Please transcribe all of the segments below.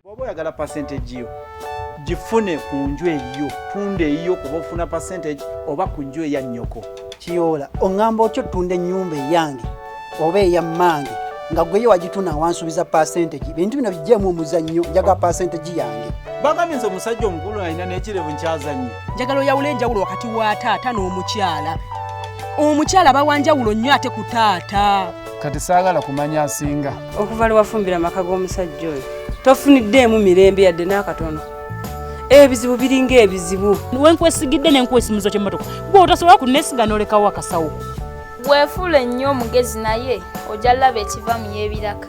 Bw'oba oyagala percentage yo gifune ku nju eyiyo, tunda eyiyo kuba ofuna percentage oba ku nju eya nnyoko. Kiyoola, oŋŋamba otya otunda ennyumba eyange oba eya mmange nga gwe ye wagitunda nga wansuubiza percentage? Bintu bino bijjeemu omuzannyo, njagala percentage yange. Bagambye nze omusajja omukulu alina n'ekirevu nkyazannya. Njagala oyawule enjawulo wakati wa taata n'omukyala. Omukyala aba wa njawulo nnyo ate ku taata. Kati saagala kumanya asinga. Okuva lwe wafumbira amaka g'omusajja oyo tofuniddeemu mirembe yadde n'akatono. Ebizibu biringa ebizibu. Wenkwesigidde ne nkuwa ekimuzo ky'emmotoka, gwe otasobola kunneesiga n'olekawo akasawo. Weefuule nnyo omugezi naye ojja laba ekiva mu y'ebiraka.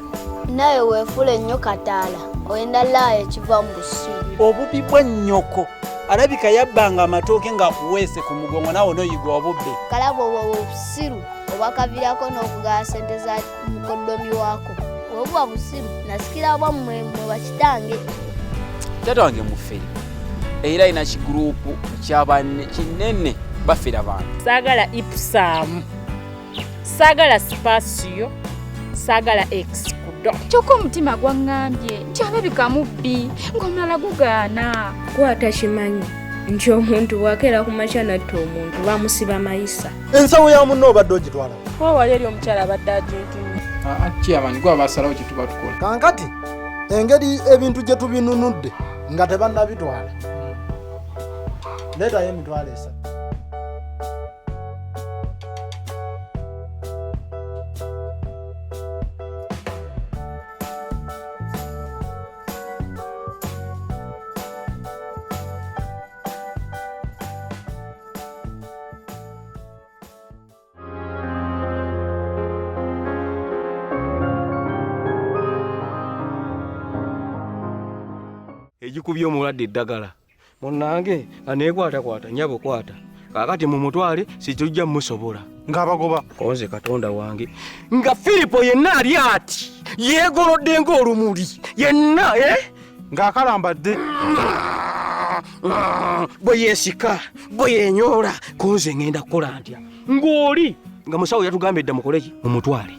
Nawe weefuule nnyo kataala, oyenda laayo ekiva mu busiru. Obubi bwa nnyoko alabika yabbanga amatooke ng'akuweese ku mugongo naawe onoyiga obubbi. Kalaba obwo obusiru obwakaviirako n'okugaba ssente za mukoddomi waako. Bwe buba busiru nasikira bwammwe mmwe bakitange. Taata wange mufere era alina kiguruupu kyabanne kinene bafera bantu. Saagala ipsaamu, saagala sipasiyo, saagala exikudo. Kyokka omutima gwaŋŋambye nti alabika mubbi ng'omulala gugaana. Kwata kimanyi nti omuntu bw'akeera ku makya n'atta omuntu bamusiba mayisa. Ensawo ya munno obadde ogitwala. Kuba wali eri omukyala abadde agintumye. Chairman gwe abasalawo kye tuba tukola. Kankati engeri ebintu gye tubinunudde nga tebannabitwala, leetayo emitwalo 3. Egikubye omulwadde eddagala munnange nga neekwatakwata nnyabo kwata kaakati mumutwale situjja mmusobola ng'abagoba konze katonda wange nga Firipo yenna ali ati yeegolodde ng'olumuli yenna ng'akalambadde bwe yeesika bwe yeenyoola konze ngenda kukola ntya ng'oli nga musawo yatugambye edda mukoleki mumutwale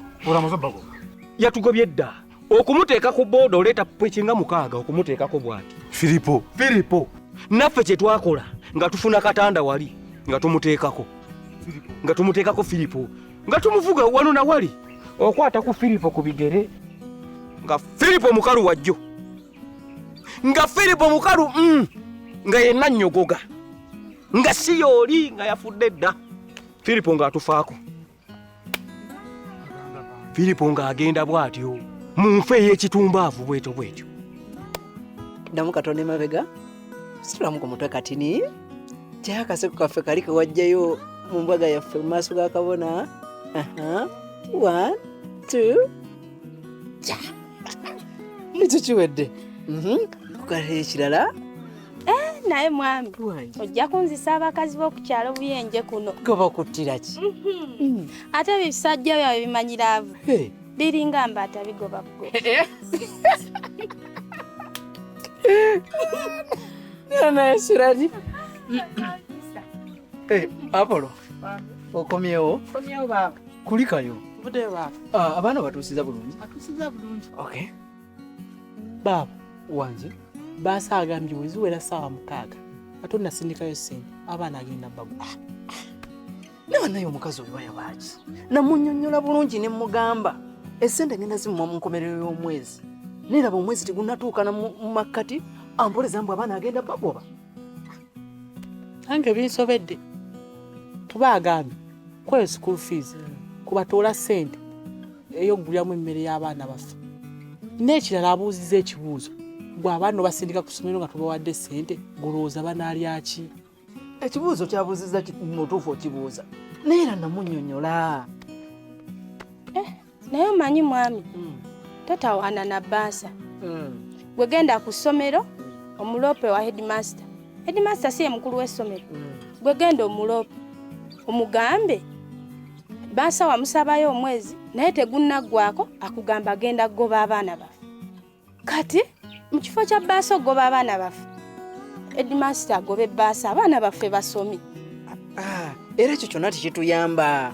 yatugobye dda okumuteeka ku booda oleeta piki nga 6 okumuteekako bw'ati. Firipo. Firipo. Naffe kye twakola nga tufuna katanda wali nga tumuteekako. Nga tumuteekako Firipo. Nga tumuvuga wano na wali. Okwata ku Firipo ku bigere. Nga Firipo mukalu wajjo. Nga Firipo mukalu nga yenna nnyogoga. Nga si y'oli nga yafudde dda. Firipo ng'atufaako. Firipo ng'agenda bw'atyo mu nfa ey'ekitumbaavu bwetyo bwetyo. Ddamu katono emabega, situlamu ku mutwe katini. Gyayo akaseko kaffe kali ke wajjayo mu mbaga yaffe mu maaso ga kabona. 1, 2, kya. Ekyo kiwedde. Kukalira ekirala. Naye mwami, ojja kunzisa abakazi b'oku kyalo Buyenje kuno. Gwe bakuttira ki? Ate ebisajja byabwe bimanyiraavu. Biringa mbaata bigoba bugoba. Naye Sirani. Apollo, okomyewo? Okomyewo baaba. Kulikayo. Nvuddeyo baaba. Abaana batuusiza bulungi? Batuusiza bulungi. Okay. Baaba. Wange. Baasa agambye bwe ziwera ssaawa 6 ate onnasindikayo ssente abaana agenda bagoba. Naye naye omukazi oyo yabaaki? Namunnyonnyola bulungi ne mmugamba essente ngenda zimuwa mu nkomerero y'omwezi. Naye laba omwezi tegunnatuuka na mu makkati ampoleza mbu abaana agenda bagoba. Nange binsobedde. Kuba agambye kweyo school fees kubatoola ssente ey'okuguliramu emmere y'abaana baffe. N'ekirala abuuzizza ekibuuzo, gwe abaana obasindika ku ssomero nga tubawadde ssente, golowooza banaalya ki? Ekibuuzo kyabuuzizza mutuufu okibuuza, naye era namunnyonnyola. Naye omanyi mwami, totawaana na bbaasa. Gwe genda ku ssomero omuloope wa headmaster. Headmaster si ye mukulu w'essomero. Gwe genda omuloope omugambe bbaasa wamusabayo omwezi naye tegunnaggwako akugamba agenda kugoba abaana baffe. Kati mu kifo kya bbaasa okugoba abaana baffe, headmaster agoba ebbaasa abaana baffe basome. Era ekyo kyonna tekituyamba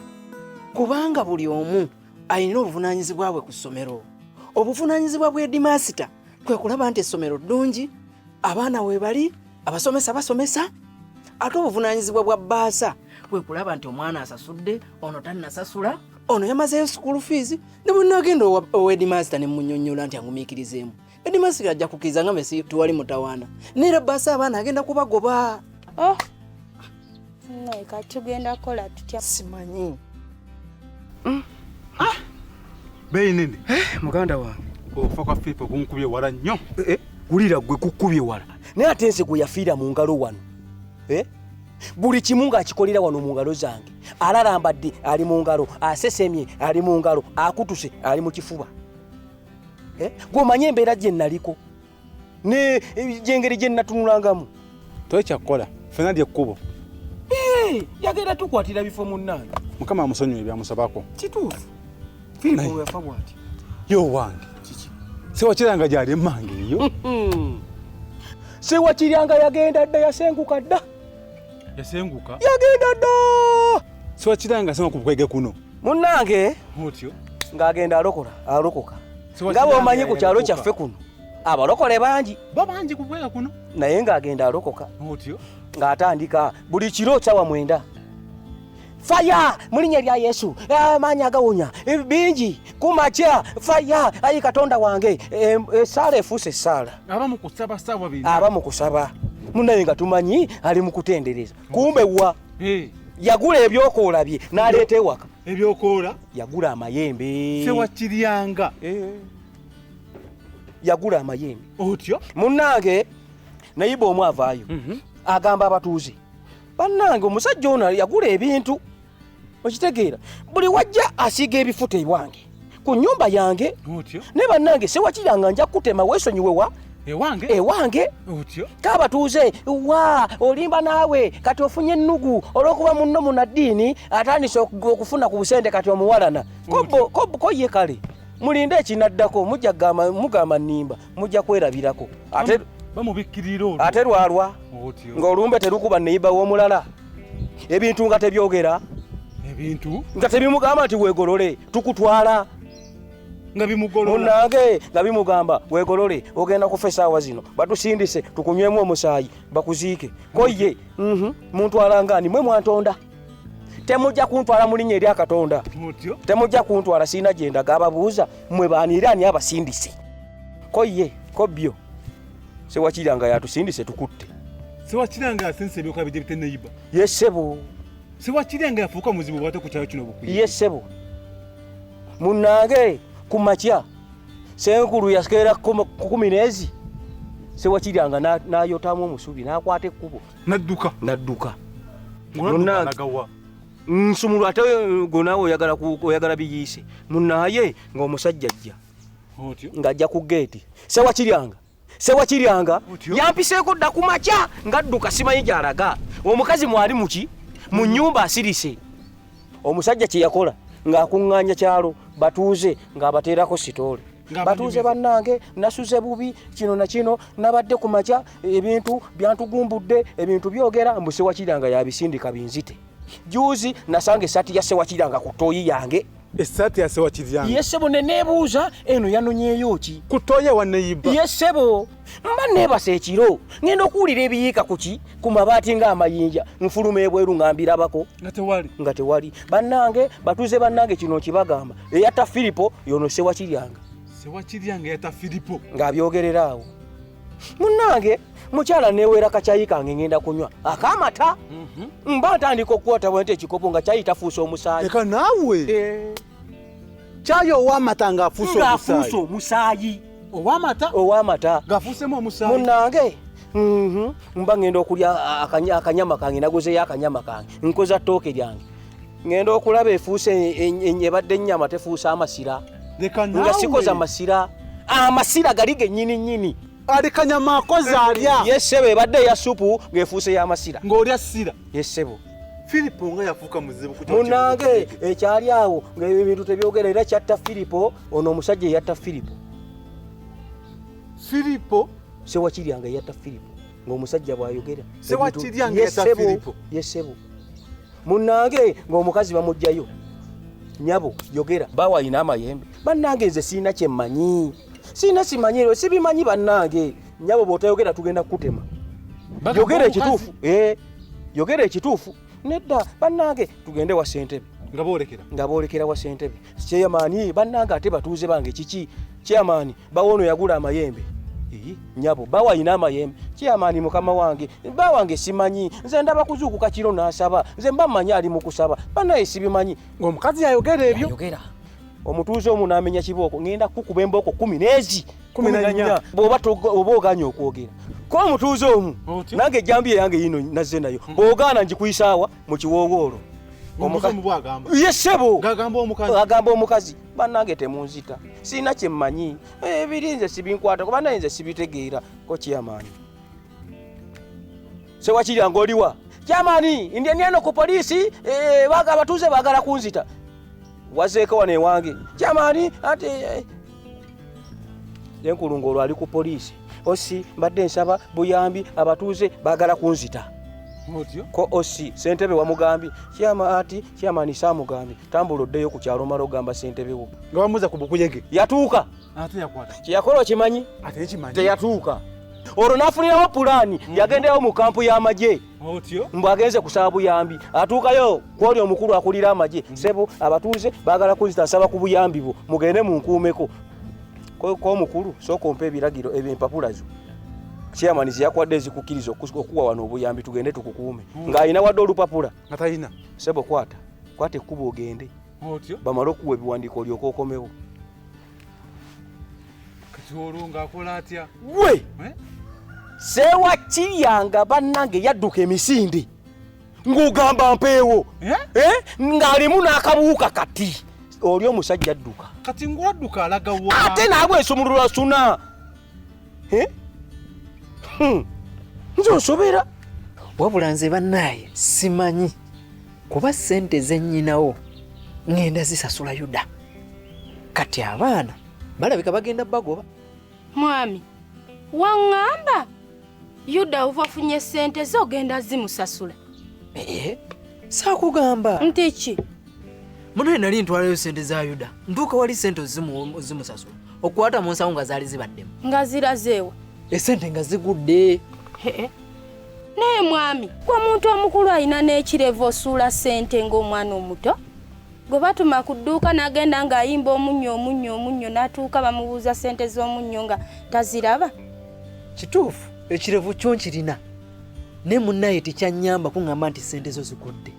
kubanga buli omu alina obuvunaanyizibwa bwe ku ssomero. Obuvunaanyizibwa bwa headmaster Kwe kulaba nti essomero ddungi, abaana weebali, abasomesa basomesa, ate obuvunaanyizibwa bwa bbaasa kwe kulaba nti omwana asasudde, ono tannasasula, ono yamazeeyo school fees. Ne bwe nagenda owa headmaster ne munyonnyola nti angumiikirizeemu, headmaster ajja kukkiriza nga mesi tewali mutawaana, neera bbaasa abaana agenda kubagoba. Oh, naye kati tugenda kukola tutya? Simanyi. Beeyi nene. Muganda wange, okufa kwa Firipo kunkubye wala nnyo. Wulira gwe, kukubye wala, naye ate nze gwe yafiira mu ngalo wano. Buli kimu ng'akikolera wano mu ngalo zange. Alalambadde ali mu ngalo, asesemye ali mu ngalo, akutuse ali mu kifuba. Gw'omanye embeera gye naliko ne gyengeri gye natunulangamu. Tokyakukola, ffenna lyekkubo. Yagenda tukwatira bifo munnange. Mukama amusonyiwe byamusabako. Kituufu. Firipo yafa bw'ati. Yo wange. Sewakiranga gyali emmange eyo. Sewakiranga yagenda dda, yasenguka dda. Yasenguka? Yagenda dda. Sewakiranga asenguka ku bukwege kuno. Munnange. Otyo. Ng'agenda alokola, alokoka. Nga bw'omanyi ku kyalo kyaffe kuno, abalokole bangi. Bo bangi ku bukwege kuno. Naye ng'agenda alokoka. Otyo. Ng'atandika buli kiro ssaawa 9. Faya mu linnya lya Yesu, amaanyi agawonya bingi ku makya. Faya, ayi Katonda wange, essaala efuuse essaala. Aba mu kusaba ssaawa bina. Aba mu kusaba. Munnaye nga tumanyi ali mu kutendereza. Kumbe wa? Yagula ebyokoola bye n'aleeta ewaka. Ebyokoola? Yagula amayembe. Ssewakiryanga. Yagula amayembe. Otyo? Munnange nayiba omu avaayo. Agamba abatuuze, bannange omusajja ono yagula ebintu. Okitegeera, buli wajja asiiga ebifuta ewange ku nnyumba yange. Otyo? Ne bannange Sewakiranga nja kutema weesonyiwe wa? Ewange? Ewange. Otyo? Kabatuuze, wa olimba naawe kati ofunye ennugu olw'okuba munno munnaddiini atandise okufuna ku busente kati omuwalana. Ko ye kale mulinde ekinaddako, mujja mugamba nnimba, mujja kwerabirako. Ate bamubikkirira olwo. Ate lwalwa. Otyo. Ng'olumbe terukuba neiba w'omulala. Ebintu nga tebyogera. Ebintu? Nga tebimugamba nti weegolole, tukutwala. Nga bimugolola. Munnange nga bimugamba weegolole, ogenda kufa essaawa zino, batusindise tukunywemu omusaayi bakuziike. Ko ye, muntwala ng'ani, mwe mwantonda. Temujja kuntwala mu linnya erya Katonda. Otyo? Temujja kuntwala, sirina gye ndaga. Ababuuza mmwe baani era ani abasindise? Ko ye, ko byo. Sewakiranga yatusindise tukutte. Sewakiranga yasindise ebyokola bijja bitenneyiba. Ye ssebo. Sewakiranga yafuuka muzibu bw'ate ku kyalo kino Bukwiye. Ye ssebo. Munnange ku makya Ssenkulu yakeera kumi n'ezi. Sewakiranga n'ayotamu omusubi n'akwata ekkubo. N'adduka. N'adduka. Munnange. Nsumulu ate gwe naawe oyagala biyiise. Munnaye ng'omusajja ajja. Otyo? Ng'ajja ku geeti. Sewakiranga. Sewakiranga yampiseeko dda ku makya ng'adduka simanyi gy'alaga. Omukazi mwali muki? Mu nnyumba asirise. Omusajja kye yakola ng'akuŋŋaanya kyalo batuuze ng'abateerako sitoole. Batuuze bannange nasuze bubi kino na kino, nabadde ku makya ebintu byantugumbudde, ebintu byogera mbu Sewakiranga yabisindika binzite. Juzi nasanga essaati ya Sewakiranga ku ttooyi yange. Essaati ya Sewakiranga? Ye ssebo, ne neebuuza eno yanonyeeyo ki? Ku ttooyi ewa Neiba? Ye ssebo, mba neebasa ekiro ngenda okuwulira ebiyiika ku ki? Ku mabaati ng'amayinja, nfuluma ebweru nga mbirabako. Nga tewali. Nga tewali. Bannange, batuuze bannange kino nkibagamba. Eyatta Firipo yono Sewakiranga. Sewakiranga yatta Firipo. Ng'abyogerera awo. Munnange, mukyala neewera kacaayi kange ngenda kunywa akamata. Mba ntandika okukwata bwe nti ekikopo nga kyayi tafuuse omusaayi. Leka naawe. Kyayi ow'amata ng'afuuse omusaayi. Ng'afuuse omusaayi. Ow'amata? Ow'amata. Ng'afuusemu omusaayi. Munnange, mba ngenda okulya akanyama kange, naguzeeyo akanyama kange, nkoza ttooke lyange. Ngenda okulaba efuuse ebadde ennyama tefuuse amasira. Leka Nga naawe. sikoza masira. Amasira gali gennyini nnyini. Ali kanyama akoze alya. Ye ssebo, ebadde eya supu ng'efuuse y'amasira. Ng'olya ssira. Ye ssebo. Firipo nga yafuuka muzibu ku kyalo Munnange, kino. ekyali awo ng'ebintu tebyogera era kyatta Firipo, ono omusajja eyatta Firipo. Firipo? Sewakiranga eyatta Firipo ng'omusajja bw'ayogera. Sewakiranga Ye eyatta ssebo, Firipo. Ye ssebo. Munnange ng'omukazi bamuggyayo. Nnyabo, yogera. Baawo alina amayembe. Bannange nze sirina kye mmanyi. Sirina simanyiro, sibimanyi bannange. Nnyabo bw'otayogera tugenda kukutema. Yogera ekituufu. Eh, yogera ekituufu. Nedda bannange tugende wa ssentebe. Nga boolekera. Nga boolekera wa ssentebe. Chairman bannange ate batuuze bange kiki? Chairman bawo ono yagula amayembe. Ee, nnyabo bawo alina amayembe. Chairman mukama wange, ba wange simanyi. Nze ndaba kuzuukuka kiro n'asaba. Nze mba mmanyi ali mu kusaba. Bannaye sibimanyi. Ng'omukazi yayogera ebyo. Yayogera. Omutuuze omu n'amenya kibooko, ŋŋenda kukuba embooko kumi n'ezi. 14. Bw'oba oba ogaanye okwogera. Ko omutuuze omu, nange ejjambiya yange yiino nazze nayo. Bw'ogaana ngikuyisaawa mu kiwoowoolo. Omukazi omu bw'agamba. Ye ssebo. Ng'agamba omukazi. Agamba omukazi. Bannange temunzita. Sirina kye mmanyi. Ebiri nze sibinkwatako, bannange nze sibitegeera. Ko chairman. Sewakirya ng'oliwa? Chairman, ndi eno ku poliisi, abatuuze baagala kunzita. Wazeeko wano ewange. Chairman, ate Enkulungo olwo ali ku poliisi. Osi mbadde nsaba buyambi, abatuuze baagala kunzita. Ko osi ssentebe wamugambye. Chairman ati chairman saamugambye. Tambula oddeyo ku kyalo omala ogamba ssentebe wo. Nga bamuza ku bukuyege. Yatuuka. Ate yakwata. Kye yakola okimanyi? Ate nkimanyi. Teyatuuka. Olwo n'afunirawo pulaani, yagendayo mu kampu y'amagye. Otyo? Mbu agenze kusaba buyambi. Atuukayo kw'oli omukulu akulira amagye. Ssebo abatuuze baagala kunzita, nsaba ku buyambi bwo mugende munkuumeko. Ko omukulu sooka ompe ebiragiro eby'empapula zo. Chairman ze yakuwadde ezikukkiriza okuwa wano obuyambi tugende tukukuume. Ng'alina wadde olupapula. Nga talina. Ssebo kwata. Kwata ekkubo ogende. Otyo? Bamale okuwa ebiwandiiko olyoke okomewo. Kati olwo ng'akola atya? Gwe! Ssewakiryanga bannange yadduka emisinde. Ng'ogamba mpeewo. Ng'alimu n'akabuuka kati. Oli omusajja adduka. Kati ng'adduka alaga wa? Ate n'abwesumulula suna. Nze onsobera. Wabula nze bannaaye simanyi kuba ssente ze nnyinawo ŋŋenda zisasula Yuda. Kati abaana balabika bagenda bagoba. Mwami, waŋŋamba Yuda ova ofunye ssente zo ogenda zimusasula. Saakugamba. Nti ki? Munaye nali ntwalayo ssente za Yuda. Ntuuka wali ssente ozimusasula. Okukwata mu nsawo nga zaali zibaddemu. Nga zirazeewa? Essente nga zigudde. Naye mwami, gwe omuntu omukulu alina n'ekirevu osuula ssente ng'omwana omuto? Gwe batuma ku dduuka n'agenda ng'ayimba omunnyo, omunnyo, omunnyo, n'atuuka bamubuuza ssente z'omunnyo nga taziraba. Kituufu, ekirevu kyo nkirina. Naye munnaye tekyannyamba kuŋŋamba nti ssente zo zigudde.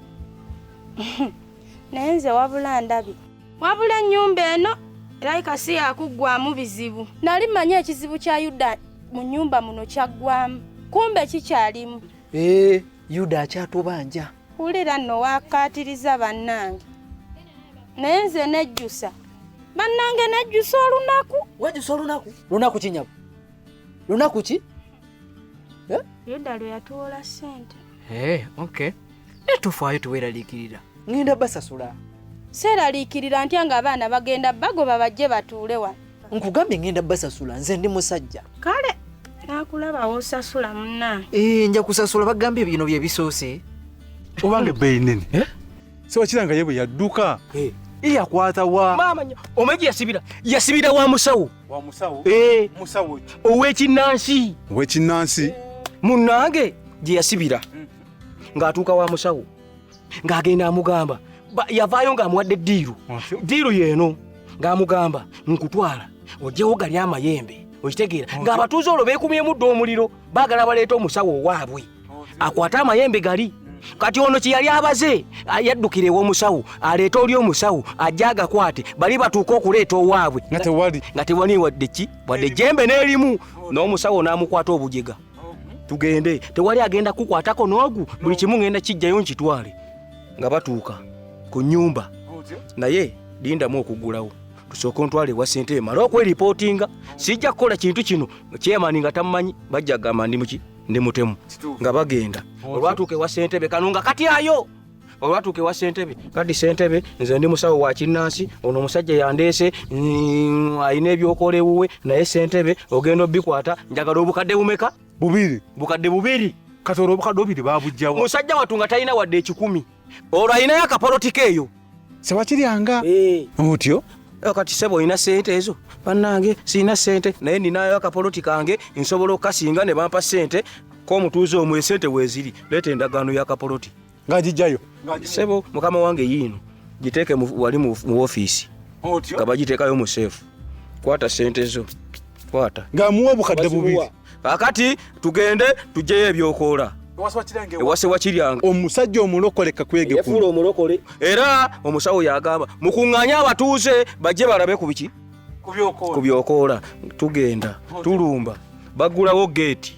Naye nze wabula ndabye. Wabula ennyumba eno erabika si yakuggwamu bizibu. Nali mmanyi ekizibu kya Yuda mu nnyumba muno kyaggwamu. Kumbe kikyalimu. Yuda akyatubanja. Wulira nno wakkaatiriza bannange. Naye nze nejjusa. Bannange nejjusa olunaku. Wejjusa olunaku? Lunaku ki nnyabo? Lunaku ki? Yuda lwe yatuwola ssente. Okay. Naye tofaayo teweeraliikirira. Ŋŋenda basasula. Seeraliikirira ntya ng'abaana bagenda bagoba bajje batuule wano. Nkugambye ŋŋenda basasula, nze ndi musajja. Kale naakulaba w'osasula munnange. Nja kusasula, bagambye bino bye bisoose. Obanga ebbeeyi nnene. Sewakiranga ye bwe yadduka. Yakwata wa? Maama nnyo, omanyi gye yasibira? Yasibira wa musawo. Wa musawo? Musawo ki? Ow'ekinnansi. Ow'ekinnansi? Munnange gye yasibira. Ng'atuuka wa musawo. Ng'agenda amugamba. Yavaayo ng'amuwadde ddiiru. Ddiiru y'eno. Ng'amugamba, nkutwala, oggyewo gali amayembe. Okitegeera? Ng'abatuuze olwo beekumyemu dda omuliro, baagala baleete omusawo owaabwe. Akwate amayembe gali. Kati ono kye yali abaze, yaddukira ew'omusawo, aleete oli omusawo, ajje agakwate, bali batuuke okuleeta owaabwe. Nga tewali. Nga tewali wadde ki? Wadde jjembe n'erimu. N'omusawo n'amukwata obujega. Tugende, tewali agenda kukwatako n'ogu, buli kimu ngenda kijjayo nkitwale. Nga batuuka ku nnyumba. Naye lindamu okuggulawo. Tusooke ontwale ewa ssentebe male okweripootinga. Sijja kukola kintu kino, chairman nga tammanyi, bajja kugamba ndi muki? Ndi mutemu. Nga bagenda. Olwatuuka ewa ssentebe kano nga katyayo. Olwatuuka ewa ssentebe, kati ssentebe nze ndi musawo wa kinnansi, ono omusajja yandeese, alina ebyokola ewuwe, naye ssentebe ogenda obikwata, njagala obukadde bumeka? Bubiri. Bukadde bubiri. Kati olwo obukadde bubiri baabugyawa. Musajja wattu nga talina wadde ekikumi. Olwo alinayo akapolotiko eyo. Ssewakiryanga. Otyo? Kati sebo olina sente ezo? Bannange sirina sente, naye ninayo akapoloti kange nsobola okukasinga ne bampa sente. K'omutuuze omwo esente weeziri, leeta endagaano y'akapoloti. Nga gijjayo. Sebo mukama wange yiino giteeke wali mu ofiisi nga bagiteekayo mu seefu. Kwata sente zo, kwata. Ng'amuwa obukadde bubiri. Kaakati tugende tugyeyo ebyokoola. Ewase wakiryanga. Omusajja omulokole kakwege kuno. Yafuula omulokole. Era omusawo yagamba mukuŋŋaanye abatuuze bajje balabe ku biki? Ku byokoola. Tugenda tulumba, baggulawo geeti.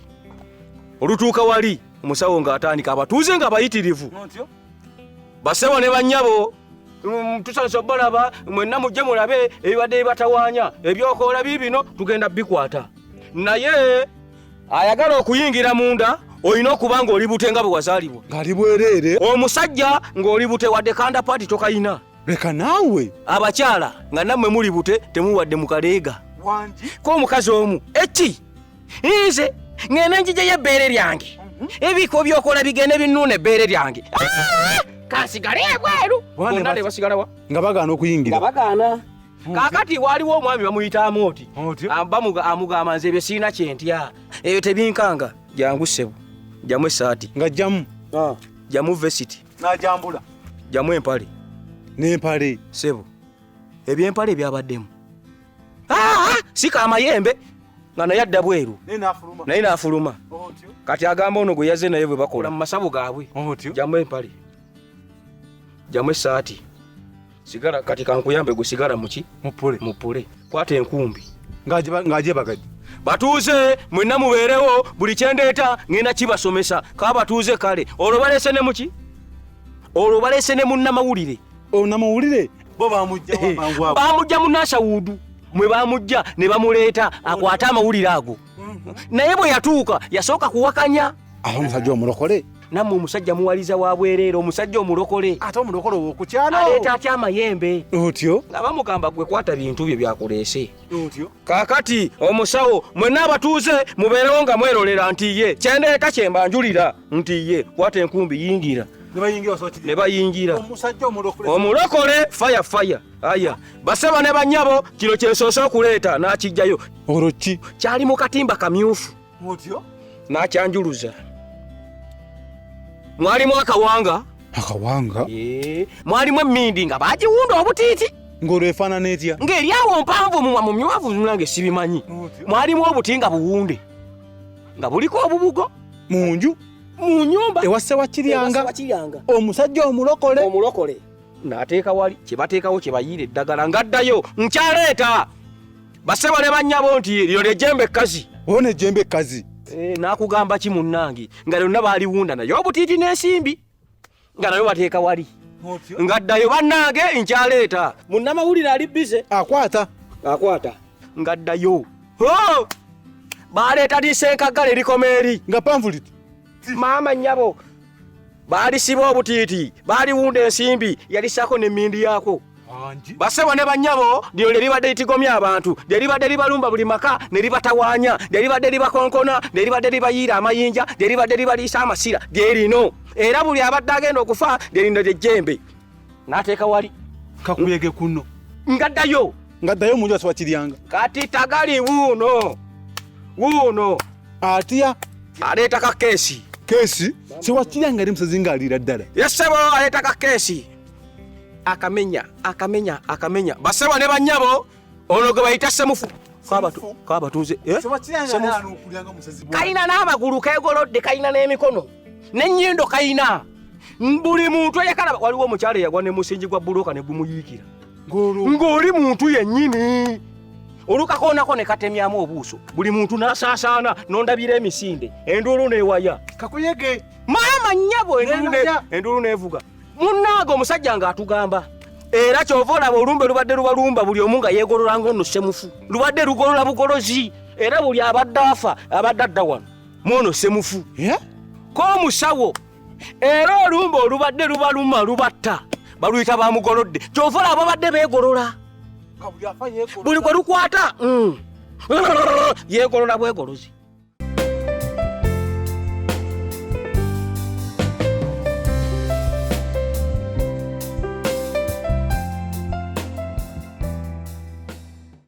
Olutuuka wali omusawo ng'atandika abatuuze nga bayitirivu. Basebo ne bannyabo, tusanyuse obalaba, mwenna mujje mulabe ebibadde bibatawaanya. Ebyokoola biibino tugenda bikwata. Naye ayagala okuyingira munda olina okuba ng'oli bute nga bwe wazaalibwa. Ng'ali bwereere. Omusajja ng'oli bute wadde kanda paati tokayina. Leka naawe. Abakyala nga nammwe muli bute temuwadde mu kaleega. Wangi. Ko omukazi omu eki nze ng'enda njijeyo ebbeere lyange. Ebiko by'okola bigende binnuuna ebbeere lyange. Kansigale ebweru. Bonna ne basigala wa? Nga bagaana okuyingira. Nga bagaana. Kaakati waliwo omwami bamuyita Amooti. Amugamba nze ebyo sirina kye ntya. Ebyo tebinkanga. Jangu ssebo. Jjamu essaati. Nga jjamu. Jjamu vesiti. N'ajambula. Jjamu empale. N'empale. Ssebo. Ebyempale byabaddemu. Sika amayembe. Nga naye adda bweru. Naye n'afuluma. Kati agamba ono gwe yazze naye bwe bakola mu masabo gaabwe. Jjamu empale. Jjamu essaati. Sigala kati kankuyambe gwe sigala muki? Mupule. Mupule. Kwata enkumbi. Ng'agyebagajja. Batuuze mwenna mubeerewo buli kye ndeeta ngenda kibasomesa. Kabatuuze kale. Olwo balese ne muki? Olwo balese ne munnamawulire. Onnamawulire bo bamujja mangu ago. Bamujja mu Nasawudu. Mwe bamujja ne bamuleeta akwate amawulire ago. Naye bwe yatuuka yasooka kuwakanya. Aho omusajja omulokole. Nammwe omusajja muwaliza wa bwereere, omusajja omulokole. Ate omulokole ow'okukyalo. Aleeta atya amayembe? Otyo. Nga bamugamba gwe kwata bintu bye byakuleese. Otyo. Kaakati omusawo mwenna abatuuze mubeerewo nga mwerolera nti ye kyendeeta kye mbanjulira nti ye kwata enkumbi yingira. Ne bayingira. Omusajja omulokole. Omulokole fire fire. Aya basebo ne bannyabo kino kye nsoose okuleeta n'akijjayo. Olwo ki? Kyali mu katimba kamyufu. Otyo. N'akyanjuluza. Mwalimu akawanga. Akawanga? Mwalimu emmindi nga baagiwunda obutiiti. Ng'olwo efaanana etya? Ng'eri awo mpanvu mumwa mumywavu nange sibimanyi. Mwalimu obuti nga buwunde. Nga buliko obubugo. Mu nju? Mu nnyumba. Ewa Ssewakiryanga. Omusajja omulokole. Omulokole. N'ateeka wali kye bateekawo kye bayiira eddagala ng'addayo nkyaleeta. Basebo ne bannyabo nti lino ly'ejjembe ekkazi. Ono ejjembe ekkazi. N'akugamba ki munnange nga lyonna baaliwunda naye obutiiti n'ensimbi nga nayo bateeka wali. Ng'addayo bannange nkyaleeta. Munnamawulire ali bize. Akwata. Akwata. Ng'addayo. Baleeta lisenkagala erikoma eri. Nga pamfuliti. Maama nnyabo. Baalisiba obutiiti, baaliwunda ensimbi, yalisaako n'emmindi yaako. Basebo ne bannyabo, lino lye libadde litigomya abantu, lye libadde libalumba buli maka ne libatawaanya, lye libadde libakonkona, lye libadde libayiira amayinja, lye libadde libaliisa amasira, lye lino. Era buli abadde agenda okufa, lye lino ly'ejjembe. N'ateeka wali. Kakuyege kuno. Ngaddayo. Ngaddayo mu nju Ssewakiryanga. Kati tagali wuuno. Wuuno. Atya. Aleeta ka keesi. Keesi? Ssewakiryanga ali musazi ng'aliira ddala. Ye ssebo aleeta ka keesi. Akamenya, akamenya, akamenya. Basebo ne bannyabo, ono gwe bayita Ssemufu. Kabatuuze. Kalina n'amagulu keegolodde, kalina n'emikono. N'ennyindo kalina. Buli muntu eyakalaba, waliwo omukyala eyagwa ne musingi gwa bbulooka ne gumuyiikira. Ng'oli muntu yennyini. Olukakoonako ne katemyamu obuuso. Buli muntu n'asaasaana n'ondabira emisinde. Enduulu n'ewaya. Kakuyege. Maama nnyabo enduulu n'evuga. Munnange omusajja ng'atugamba. Era ky'ova olaba olumbe lubadde lubalumba buli omu nga yeegolola ng'ono Ssemufu. Lubadde lugolola bugolozi. Era buli abadde afa abadde adda wano. Mwono Ssemufu. Ko omusawo. Era olumbe olubadde lubaluma lubatta. Baluyita bamugolodde. Ky'ova olaba babadde beegolola. Buli gwe lukwata. Yeegolola bwegolozi.